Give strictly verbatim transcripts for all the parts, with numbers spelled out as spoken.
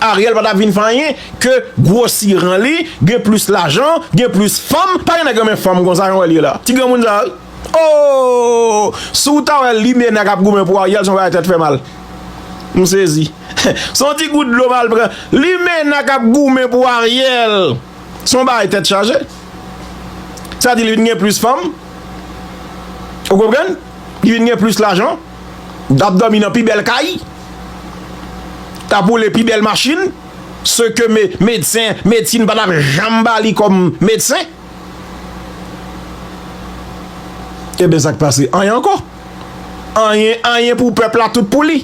Ariel pa t ap vin fè anyen ke gwosi ran li, gen plis lajan, gen plis fanm, pa gen nèg renmen fanm konsa, jan w wè l ye la. Ti granmoun sa, wi. Oh! Si w ta wè limena k ap goumen pou Ariel, se yon bagay tèt fè mal. M sezi. Se yon ti gout dlo m al pran. Limena k ap goumen pou Ariel, se yon bagay tèt chaje. Sa di li vin gen plis fanm. Ou konprann? Li vin gen plis lajan. L ap dòmi nan pi bèl kay. L ap woule pi bèl machin. Se ke me, medsen, medsin pa t ap janm ba li kòm medsen. Ebyen, sa k pase? Anyen ankò. Anyen, anyen pou pèp la, tout pou li.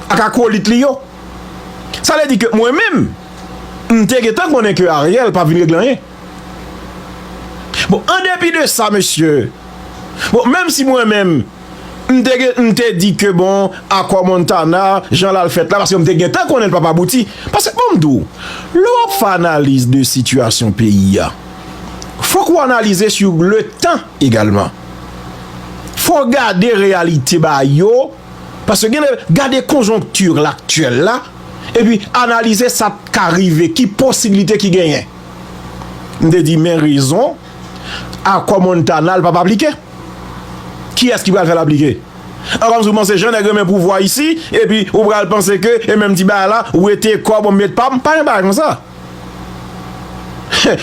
Ak akolit li yo. Sa vle di ke mwen menm, m te gentan konnen ke Ariel p ap vin regle anyen. Bon, an depi de sa, mesye, bon, menm si mwen menm, m te gen, m te di ke, bon, akò Montana, jan l al fèt la, paske m te gentan konnen l p ap abouti. Paske, bon, m di w, lè w ap fè analiz de sitiyasyon peyi a, fòk ou analize sou le tan egalman. Fò w gade reyalite bagay yo, paske gen lè, gade konjonkti laktyèl la, epi analize sa k ka rive, ki posiblite ki genyen. M te di, men rezon, akò Montana l p ap aplike. Kiyès ki pral fè l aplike? An kòmsi w panse jan nèg renmen pouvwa isi, epi ou pral panse ke, e menm ti bagay la, wete kò, bon, m met pa m, pa gen bagay konsa.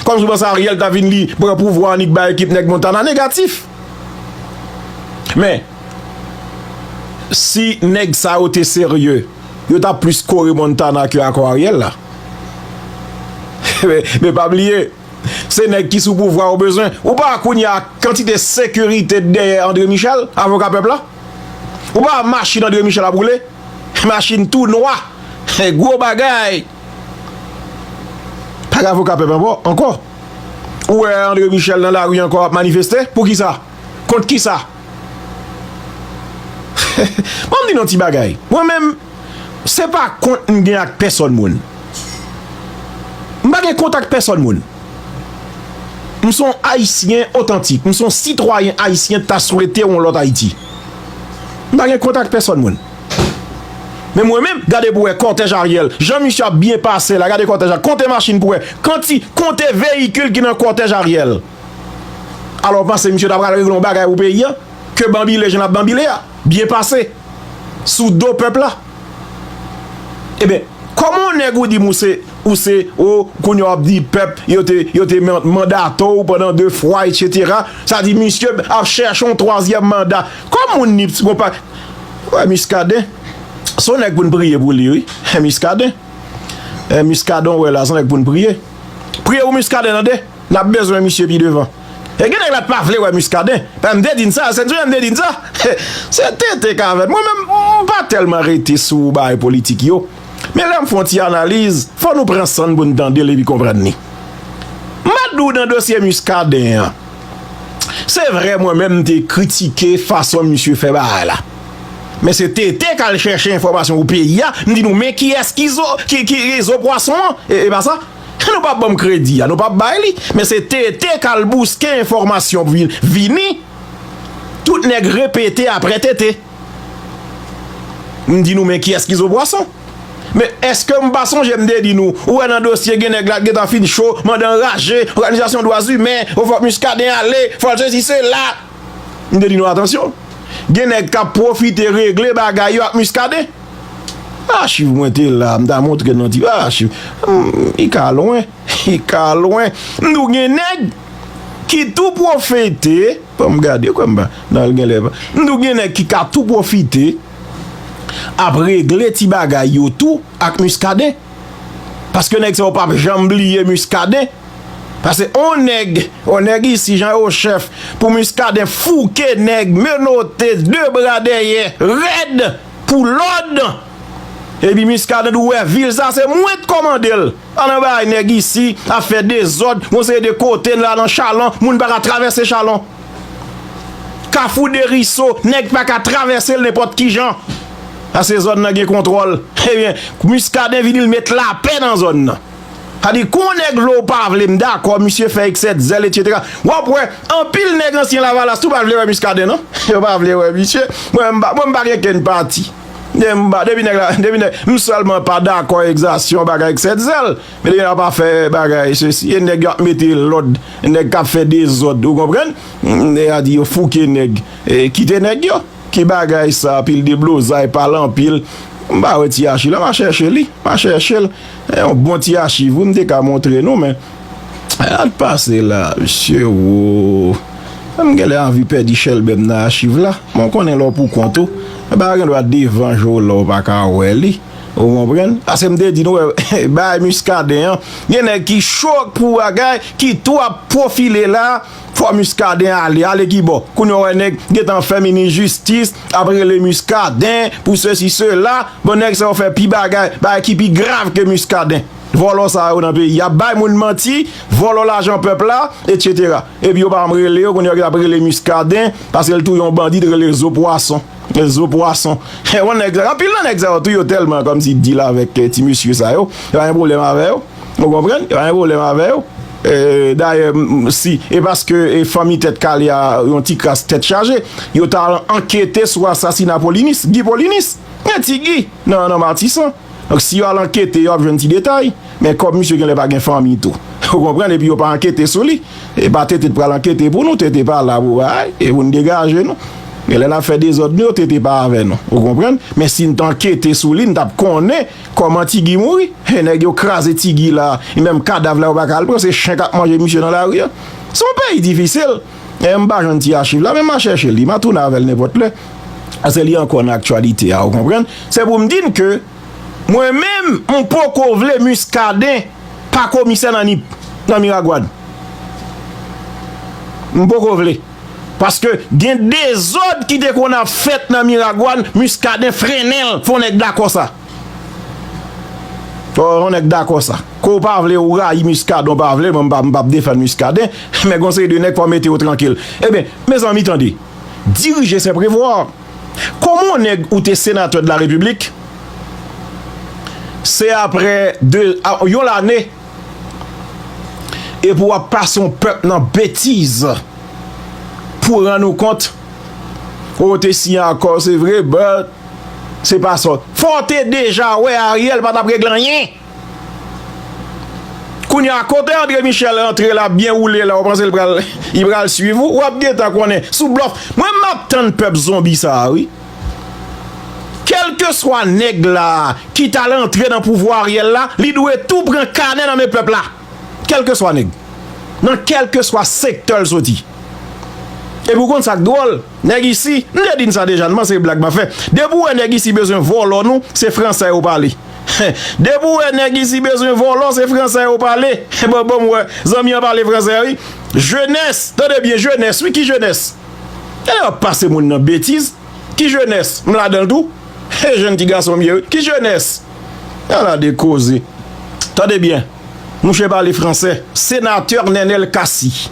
Kòmsi w panse Ariel ta vin li pran pouvwa annik bay ekip nèg Montana negatif. Men, si nèg sa yo te serye, yo t ap plis kore Montana ke akò Ariel la. Men, men pa bliye, se nèg ki sou pouvwa yo bezwen. Ou pa kounye a kantite sekirite dèyè André Michel, avoka pèp la? Ou pa machin André Michel ap woule? Machin tou nwa. Gwo bagay. Pa gen avoka pèp ankò, ankò. Ou wè André Michel nan lari ankò ap manifeste? Pou kisa? Kont kisa? Ban m di nou yon ti bagay. Mwen menm, se pa kont m gen ak pèsòn moun. M pa gen kont ak pèsòn moun. M se yon Ayisyen otantik. M se yon sitwayen ayisyen ta swete yon lòt Ayiti. M pa gen kont ak pèsòn moun. Men mwen menm, gade pou wè kòtèj Ariel, jan misye ap byen pase la, gade kòtèj la, konte machin pou wè, kanti, konte veyikil ki nan kòtèj Ariel. Alò, w panse misye ta pral regle yon bagay pou peyi a? Ke banbile jan l ap banbile a, byen pase, sou do pèp la. Ebyen, kòman yon nèg ou di m ou se, ou se, o, kounye a w ap di pèp, yo te, yo te man-, mandate w pandan de fwa, etsetera. Sa di misye ap chèche yon twazyèm manda. Kòm moun ni, bon, pa, wè, Muscadin, se yon nèg pou n priye pou li, wi. Muscadin. Eh, Muscadin, w wè la, se yon nèg pou n priye. Priye pou Muscadin, tande. N ap bezwen misye pi devan. E gen nèg la t pa vle wè Muscadin. Paske m te di n sa, se m te di n sa. Se T T k avè n. Mwen menm, m pa tèlman rete sou bagay politik yo. Men lè m fè yon ti analiz, fò nou pran san n pou n tande l epi konprann li. M pa t di w nan dosye Muscadin an. Se vre, mwen menm, m te kritike fason misye fè bagay la. Men se T T k al chèche enfòmasyon pou peyi a. M di nou, men kiyès ki zo, ki, ki zo pwason an? E, e pa sa? Nou p ap ban m kredi a, nou p ap bay li. Men se T T k al bouske enfòmasyon pou vin, vini. Tout nèg repete apre T T. M di nou, men kiyès ki zo pwason? Men èske m pa sonje m te di nou, ou wè nan dosye gen nèg la gentan fin cho, mande anraje, òganizasyon dwa imen, o fòk Muscadin ale, fò l sesi sela. M te di nou, atansyon. Gen nèg k ap pwofite regle bagay yo ak Muscadin. Achiv mwen te la, m ta montre n yon ti achiv. Hmm, li ka lwen, li ka lwen. M di w gen nèg ki tou pwofite, ban m gade, kwè m pa, nan l gen lè pa. M di w gen nèg ki ka tou pwofite ap regle ti bagay yo tou ak Muscadin. Paske nèg sa yo p ap janm bliye Muscadin. Paske on nèg, on nèg isi, jan yo chèf, pou Muscadin fouke nèg, menote, de bra dèyè, rèd, pou lòd. Epi Muscadin di w wè vil sa, se mwen t kòmande l. Ann anba nèg isi ap fè dezòd, yon seri de kote n la nan Chalon, moun pa ka travèse Chalon. Kafou Deriso, nèg pa ka travèse l nenpòt ki jan. Paske zòn nan gen kontwòl. Ebyen, Muscadin vini, l met lapè nan zòn nan. Sa di, kon nèg vle ou pa vle, m dakò, misye fè eksè de zèl, etsetera. W ap wè, anpil nèg ansyen Lavalas tou pa vle wè Muscadin, non. Yo pa vle wè misye. Mwen, m pa, mwen, m pa gen kenn pati. Depi m pa, depi nèg la, depi nèg, m sèlman pa dakò egzasyon bagay ek sèt zèl. Men depi n ap fè bagay sesi, e nèg yo ap mete lòd, nèg k ap fè dezòd, ou konprann? Nèg a di yo fouke nèg, e, kite nèg yo. Ki bagay sa, pil deblozay, pale anpil. M pa wè ti achiv la, m a chèche li, m a chèche l. E yon bon ti achiv, wi, m te ka montre nou, men Al pase la, mesye, wo. M genlè anvi pèdi chèlbè m nan achiv la. Bon, konnen lè w pou kont ou. E pa gen dwa devan je w la w pa ka wè li. Ou konprann? Paske m te di nou, wè, bay Muscadin an. Gen nèg ki cho pou bagay, ki tou ap pwofile la. Fò Muscadin ale, ale ki bò. Kounye a w wè nèg gentan fè minis jistis, ap rele Muscadin pou sesi, sela. Bon, nèg sa yo fè pi bagay, bagay ki pi grav ke Muscadin. Vòlò sa yo nan peyi a, bay moun manti, vòlò lajan pèp la, etsetera. Epi yo pa janm rele yo, kounye a yo ap rele Muscadin, paske l touye yon bandi, t rele Zo Pwason. Zo Pwason. Bon, nèg sa, anpil nan nèg sa yo tou yo tèlman kòmsi deal avèk, eh, ti mesye sa yo. Yo pa gen pwoblèm avè yo. Ou konprann? Yo pa gen pwoblèm avè yo. Eh, dayè, m, si, e paske, eh, fanmi Tèt Kale a, yon ti kras tèt chaje, yo t al ankete sou asasina Polinis, Guy Polinis. Gen ti Guy nan, nan Matisan. Donk, si yo al ankete, yo ap jwenn ti detay. Men kòb misye genlè pa gen fanmi tou. Ou konprann? Epi yo pa ankete sou li. E pa Tete t pral ankete pou nou, Tete pa la pou bay, e pou n degaje nou. Men lè n ap fè dezòd nou yo, Tete pa avè nou. Ou konprann? Men si n t ankete sou li, n t ap konnen kòman Ti Guy mouri. E nèg yo kraze Ti Guy la, e menm kadav la yo pa ka al pran, se chen k ap manje misye nan lari a. Se yon peyi difisil. E m pa jwenn ti achiv la, men m a chèche li, m a tounen avè l nenpòt lè. Paske li ankò nan aktyalite a, ou konprann? Se pou m di n ke mwen menm, m poko vle Muscadin pa komisè nan Nip, nan Miragwàn. M poko vle. Paske gen dezòd ki te konn ap fèt nan Miragwàn, Muscadin frennen l, fò nèg dakò sa. Fò yon nèg dakò sa. Ke w pa vle, ou rayi Muscadin, w pa vle, mwen m pa, m p ap defann Muscadin, men gon seri de nèg fò mete yo trankil. Ebyen, mezanmi, tande. Dirije se prevwa. Kòman yon nèg ou te senatè de la repiblik, se aprè de, a, yon lane, epi w ap pase yon pèp nan betiz pou rann ou kont, ou te siyen akò, se vre, but se pa sa. Fò w te deja wè Ariel pa t ap regle anyen. Kounye a, kote André Michel rantre la, byen woule la, ou panse l pral, li pral swiv ou? W ap gentan konnen. Sou blòf. Mwen, m ap tann pèp zonbi sa a, wi. Kèlkeswa nèg la ki t al antre nan pouvwa Ariel la, li dwe tou pran kanè nan men pèp la. Kèlkeswa nèg. Nan kèlkeswa sektè l soti. Epi w konn sa k dwòl? Nèg isi, m te di n sa deja, n panse se blag m ap fè. Depi w wè nèg isi bezwen vòlò nou, se fransè yo pale. Depi w wè nèg isi bezwen vòlò, se fransè yo pale. Bon, bon, m wè, zanmi an pale fransè, wi. Jenès, tande byen, jenès, wi, ki jenès? Gade w ap pase moun nan betiz. Ki jenès? M ladan l tou. E jèn ti gason m ye, wi. Ki jenès? Ala de koze. Tande byen. Mouche pale fransè. Senatè Nenel Cassy.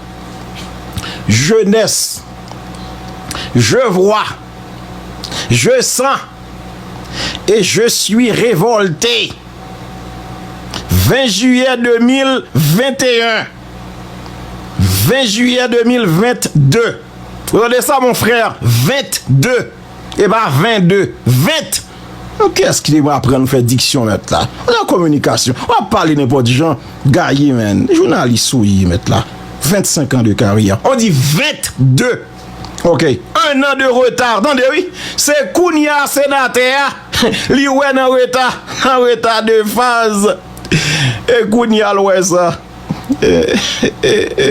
Jeunesse. Je vois. Je sens. Et je suis révolté. Ven jiyè de mil venteyen. Ven jiyè de mil vennde. Ou tande sa, mon frè? Vennde. E pa vennde. Ven. Kiyès ki te aprann fè diksyon, mèt la? Ou nan kominikasyon. W ap pale nenpòt jan. Gaye, menn. Jounalis ou ye, mèt la. Vennsenk an de karyè. On di vennde. Ok. Un an de reta. Tande, wi. Se kounye a senatè a, li wè nan reta. Nan reta de faz. E kounye a l wè sa. E, e, e, e,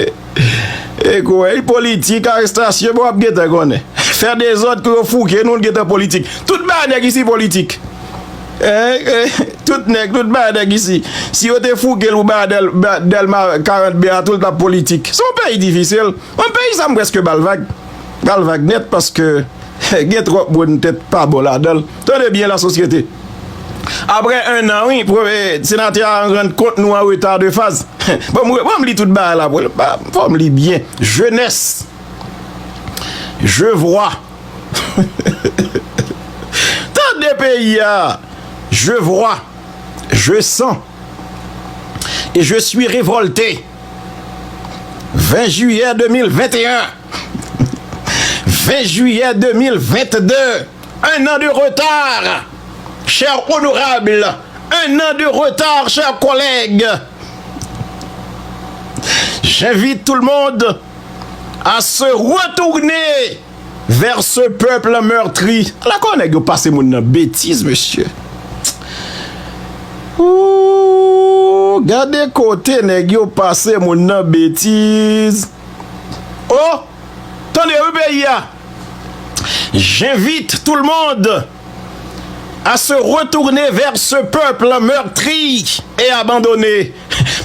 e kouwè, politik, arestasyon, bon, w ap gentan konnen. Fè dezòd, kou yo fouke nou, l gentan politik. Tout bagay nèg isi politik. E, e, tout nèg, tout bagay nèg isi. Si yo te fouke l pou bagay Dèl-, ba-, Dèlma karant B a tou, l t ap politik. Se yon peyi difisil. Yon peyi sa m prèske ba l vag. Ba l vag nèt paske gen twòp moun tèt pa bon ladan l. Tande byen, lasosyete. Aprè en an, wi, premye senatè a rann kont nou an reta de faz. Bon, m, bon, m li tout bagay la pou li. Ba, fò m li byen. Jeunesse. Je vois. Tande peyi a. Je vois. Je sens. Et je suis révolté. Ven jiyè de mil venteyen. Ven jiyè de mil vennde. Un an de reta. Chers honorables, un an de retar, chers collègues. J'invite tout le monde à se retourner vers ce peuple meurtri. Ala kòman nèg yo pase moun nan betiz, mesye. Ooh, gade kote nèg yo pase moun nan betiz. Oh, tande wi peyi a. J'invite tout le monde à se retourner vers ce peuple meurtri et abandonné.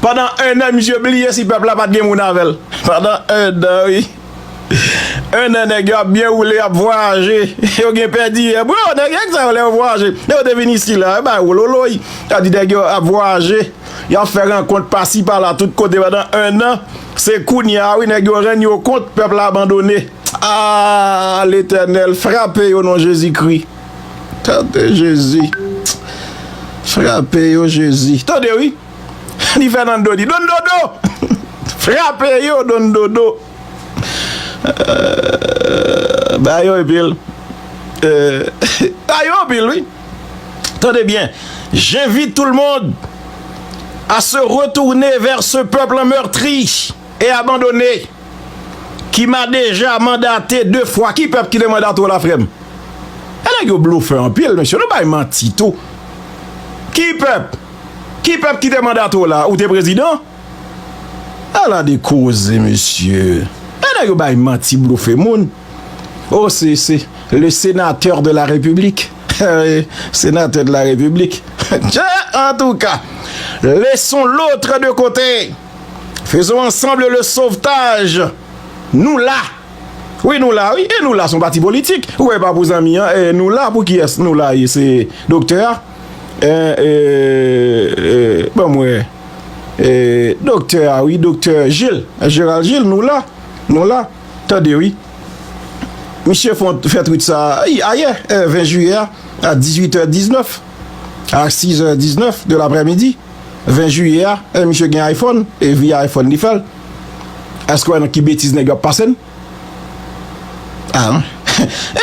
Pandan un an, misye bliye si pèp la pa t gen moun avè l. Pandan un an, wi. Un an, nèg yo ap byen woule, ap vwayaje. Yo gen pèdi, eh, bro, nèg yo sa yo lè yo vwayaje. Lè yo te vin isi la, yo bay wololoy. Sa di nèg yo ap vwayaje. Y ap fè rankont pasi pala tout kote pandan un an. Se kounye a, wi, nèg yo rann yo kont, pèp la abandone. Ah, Letènèl, frape yo non Jezikri. Tande Jezi. Frape yo, Jezi. Tande, wi. Ni Fernando di, Don Dodo. Frape yo, Don Dodo. Euh, ba yo anpil. Euh, ba yo anpil, wi. Tande byen. J'invite tout le monde à se retourner vers ce peuple meurtri et abandonné qui m'a déjà mandaté deux fois. Ki pèp ki te mandate w la, frè m? E nèg yo blofè anpil, mesye. Nou bay manti tou. Ki pèp? Ki pèp ki te mandate w la? Ou te prezidan? Ala de koze, mesye. E nèg yo bay manti, blofe moun. Oh, c'est, c'est le sénateur de la République. Sénateur de la République. Antouka, laissons l'autre de côté. Faisons ensemble le sauvetage. Nou la. Wi, nou la, wi. E nou la, se yon pati politik. Ou wè, pa pou zanmi an. E nou la, pou kiyès nou la ye? Se doktè a. E, e, e, ban m wè. E, doktè a, wi, doktè Gilles. Gérald Gilles, nou la. Nou la. Tande, wi. Misye fè, fè tweet sa, wi, ayè, e, ven jiyè a, a dizuit è diznèf, a sis è diznèf de laprèmidi, ven jiyè a, e, misye gen iPhone, e via iPhone li fè l. Èske w wè nan ki betiz nèg yo ap pase n? Ah, non.